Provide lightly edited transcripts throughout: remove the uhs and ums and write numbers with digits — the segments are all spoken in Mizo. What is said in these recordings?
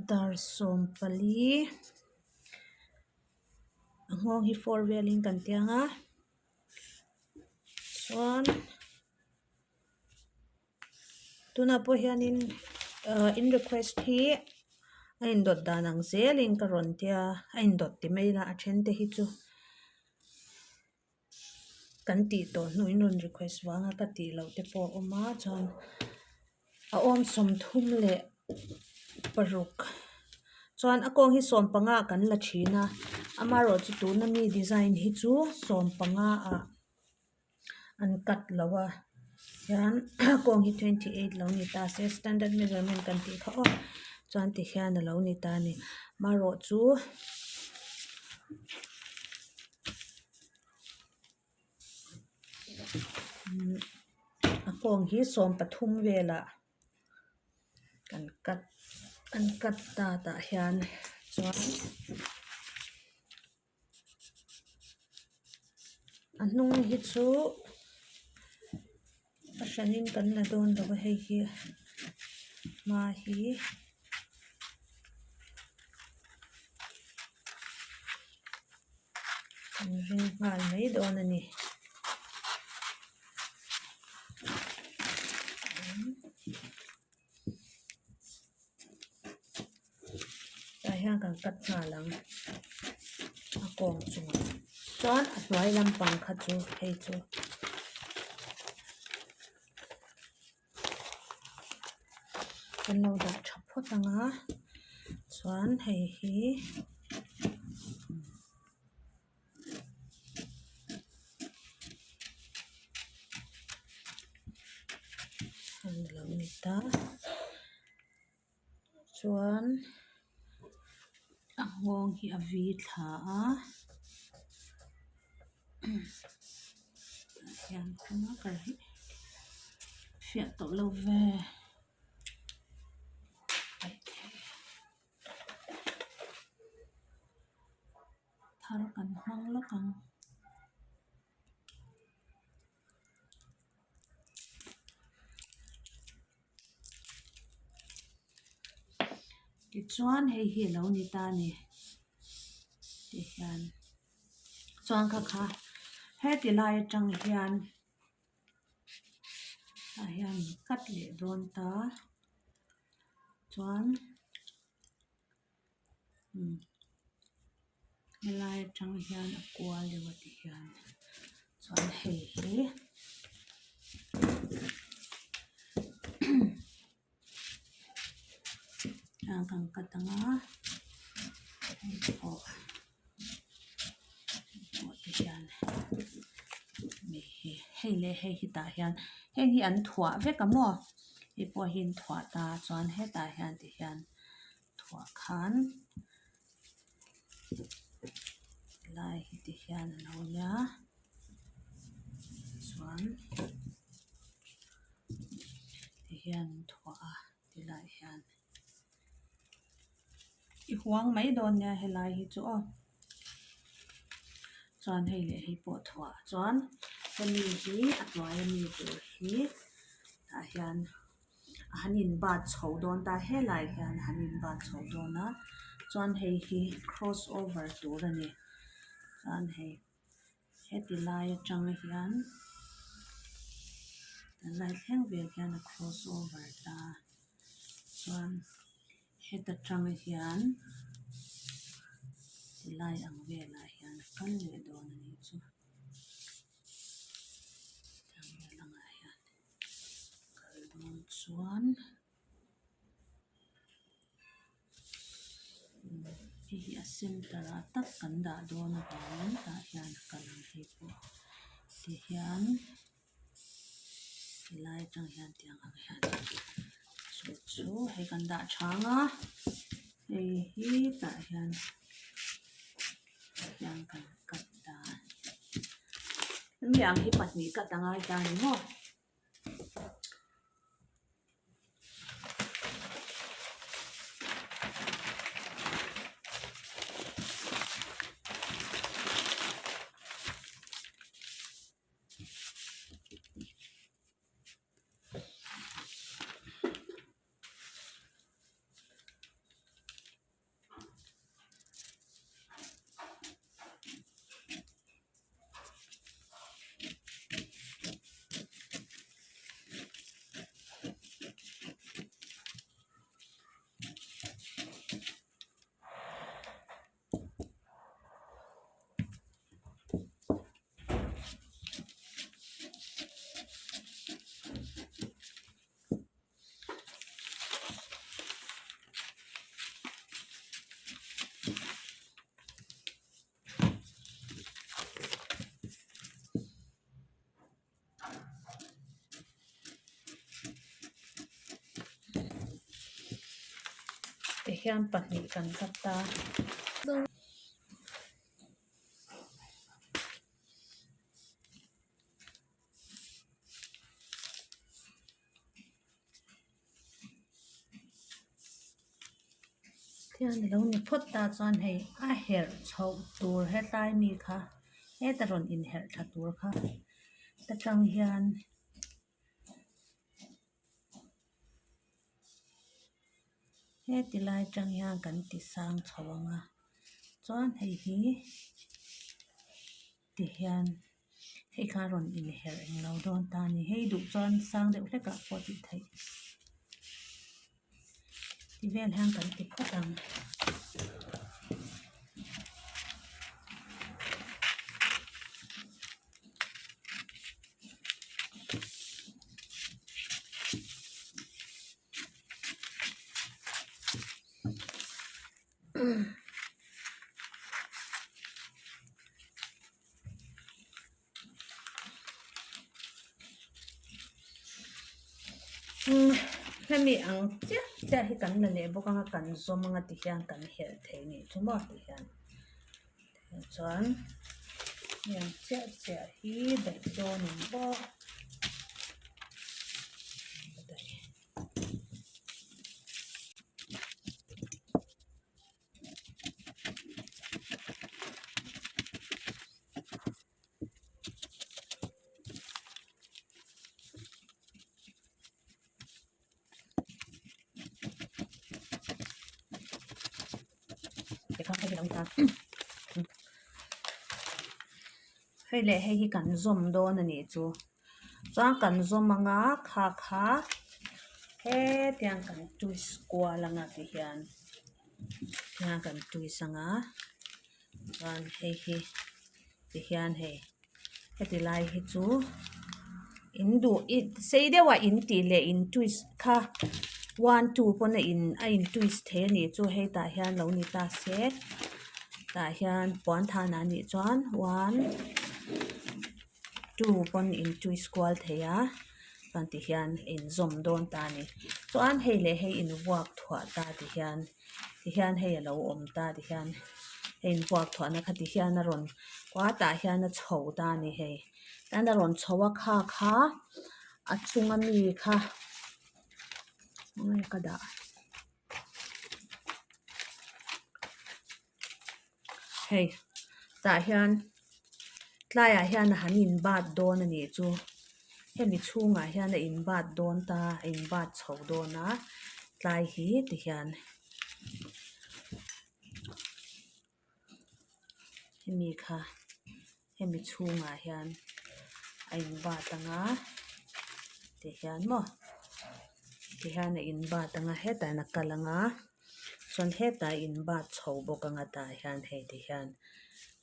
Dar 14 a nghawng hi 4 velin kan ti ang a chuan tunah pawh hianin ahh in request hi a indawt dan ang zelin ka rawn tia a indawt ti mai ila a then te hi chu kan tih tawh hnu in rawn request vanga ka tih loh te pawh a awm a chuan a awm 36 chuan a kawng hi 15 ah kan la thin a amaherawh chu tuna mi design hi chu 15 ah an cut lo a hian a kawng hi 28 lo ni ta se standard measurement kan tih kha aw chuan tihian a lo ni ta a ni amaherawh chu. A kawng hi 13 velah kan cut an cut ta tah hian chuan a hnung hi chu a hranin kan la dawn lo a hei hi hma hi. Kan ring nghal mai dawn a ni. Tah hian kan cut nghal ang a kawng chungah chuan a hnuai lampang kha chu hei chu. Kan lo dah tha phawt ang a chuan hei hi a ni lo ni ta chuan a nghawng hi a vi thla a tah hian marker hi fiah tawh lo ve. Thar kan hmang lawk ang. Tichuan hei hi a lo ni ta a ni tihian chuan kha kha heti lai atang hian tah hian in cut leh dawn ta chuan. Helai atang hian a kual deuh a ti hian chuan hei hi a kan cut ang a hei pawh hei pawh ti hian hei leh hei hi tah hian heng hi an thuah vek a maw hei pawh hi an thuah ta chuan hetah hian ti hian. Thuah khan lai hi ti hian a lo nia chuan ti hian an thuah a ti lai hian i huang mai dawn nia helai hi chu aw chuan hei leh hei pawh thuah chuan hemi hi a hnuai ami tur hi tah hian. A han in bat chho dawn ta helai hian a han in bat chho dawn a chuan hei hi cross over tur a ni chuan hei heti lai atang hian tunlai thleng vel hian a cross over ta chuan heta tang hian tilai ang velah hian a kal leh dawn a nih chu tiang vel angah hian. Kal dawn chuan hei hi a center ah tak kan dah dawn avangin tah hian a kal ang hei pawh tihian helai atang hian tiang ang hian chu chu hei kan dah chhang a hei hi tah hian tiang kan cut ta hemi ang hi pahnih cut a ngai ta a ni maw. Tikhian pahnih kan cut ta. Thian alo ni phawt ta chuan hei a herh chhoh tur hetlai mi kha heta rawn inherh thla tur kha ta tang hian. Heti lai atang hian kan ti sang chho ang a chuan hei hi ti hian hei kha a rawn inherh englo dawn ta a ni hei duh chuan sang deuh hlek ah pawh a tih theih ti vel hian kan ti phawt ang. Hemi ang chiah chiah hi kan la leh bawk anga kan zawm anga ti hian kan helh thei nih chu maw ti hian. Chuan heng chiah chiah hi daih dawnin pawh a daih. Hei leh hei hi kan zawm dawn a nih chu chuan kan zawm anga kha kha hetiang kan twist kual anga ti hian tihian kan twist anga chuan hei hi ti hian hei. Heti lai hi chu in duh i sei deuh a in tih leh in twist kha one two pawn a in a in twist thei a nih chu hei tah hian lo ni ta se tah hian puan than ah nih chuan one two pawn in twist kual thei a chuan ti hian a inzawm dawn ta a ni chuan hei leh hei in vuak thuah ta ti hian. Tihian hei a lo awm ta tihian hei in vuak thuahna kha tihian a rawn kua tah hian a chho ta a ni hei tan a rawn chho a kha kha a chunga mi kha enge ka dah hei tah hian tlaiah hian a han in bat dawn a nih chu hemi chhungah hian a in bat dawn ta a in bat chho dawn a tlai hi ti hian hemi kha hemi chhungah hian a in bat ang a ti hian maw ti hian a in bat ang a hetah hian a kal ang a. Chuan hetah in bat chho bawk anga tah hian hei ti hian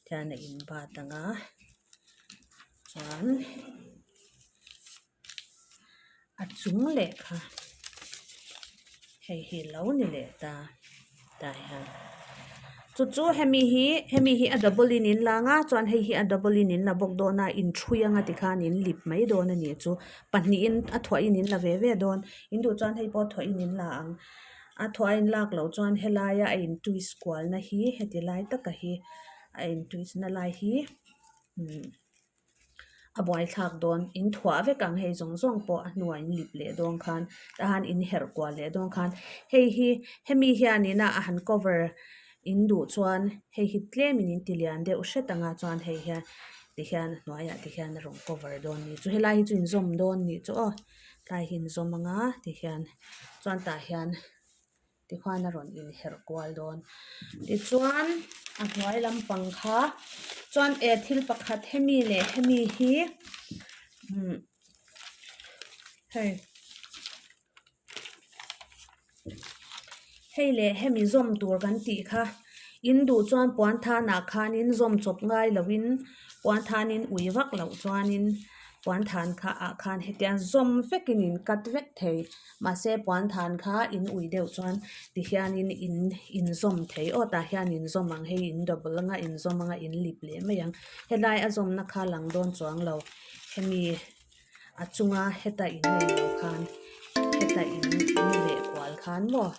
tihian a in bat anga chuan a chung leh kha hei hi lo ni leh ta tah hian chu chu hemi hi hemi hi a double in in lang a chuan hei hi a double in in la bawk dawn a in thui anga tikhan in lip mai dawn a nih chu pahnihin a thuahin in la ve ve dawn in duh chuan hei pawh thuahin in la ang. A thaw a inlak loh chuan helaia a in twist kualna hi heti lai taka hi a in twist na lai hi umm a buaithlak dawn in thuah vek ang hei zawng zawng pawh a hnuah in lip leh dawn khan tahan in herh kual leh dawn khan hei hi hemi hianin a han cover in duh chuan hei hi tlemin in ti lian deuh hret anga chuan hei hian ti hian a hnuaiah ti hian a rawn cover dawn a ni chu helai hi chu inzawm dawn a nih chu aw. Tlai hi an zawm ang a tihian chuan tah hian tikhuan a rawn inherh kual dawn tichuan a hnuai lampang kha chuan eh thil pakhat hemi leh hemi hi umm hei hei leh hemi zawm tur kan tih kha in duh chuan puan thanah khanin zawm chawp ngai loin puan thanin ui vak loh chuanin puan than kha ah khan hetiang zawm vekin in cut vek thei mahse puan than kha in ui deuh chuan tihianin in inzawm thei aw tah hian inzawm ang hei in double anga inzawm anga in lip leh mai ang helai a zawmna kha lang dawn chuang lo hemi. A chunga heta in nei lo khan heta in in leh kual khan maw.